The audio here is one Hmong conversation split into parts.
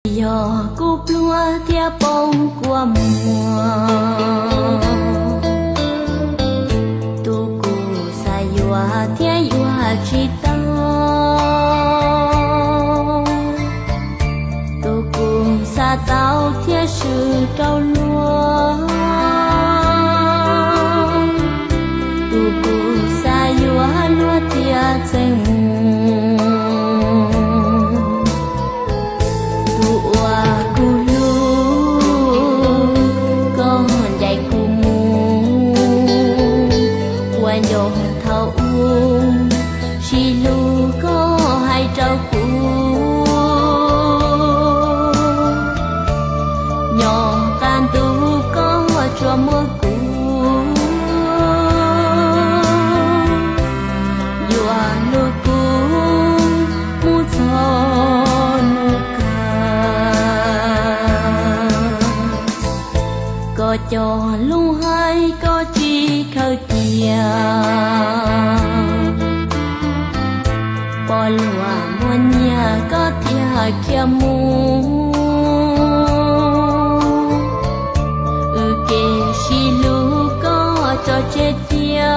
Yog kuv pluag thiab poob kua muag, tus kuv xav yuav thiab yuav tsis tau, tus kuv xav tau thiab swb rau luag, tus kuv xav yuav luag thiaj txeem mus. Tus uas kuv hlub, koj ncaim kuv mus, ua ncauj thaum ub, sib hlub koj hais rau kuv, nyob qab ntuj koj tsuas muaj kuv, yuav hlub kuv mus txog hnub kawg. Koj cov lus hais koj tsis khaws cia, pom luag muaj nyiaj koj thiaj khiav mus, wb kev sib hlub koj tso tseg cia,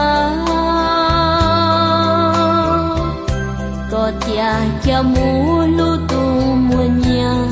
koj thiaj khiav mus hlub tus muaj nyiaj.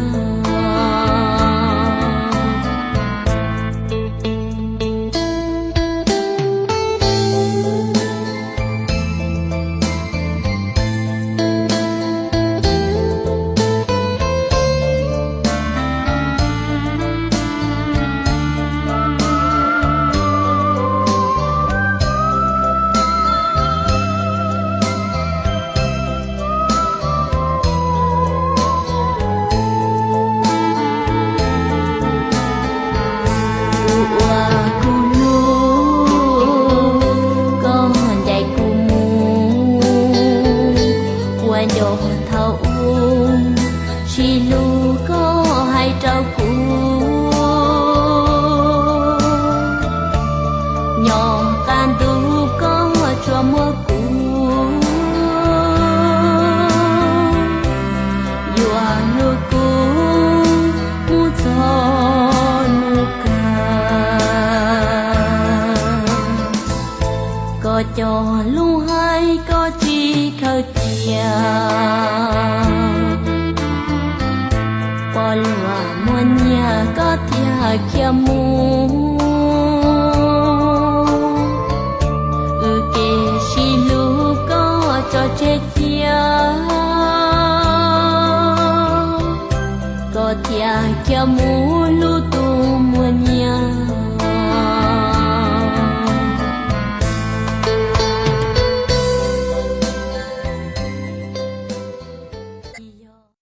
Tus uas kuv hlub, koj ncaim kuv mus, ua ncauj thaum ub, sib hlub koj hais rau kuv, nyob qab ntuj koj tsuas muaj kuv, yuav hlub kuv mus txog hnub kawg. Koj cov lus hais koj tsis khaws cia, pom luag muaj nyiaj koj thiaj khiav mus, wb kev sib hlub koj tso tseg cia, koj thiaj khiav mus hlub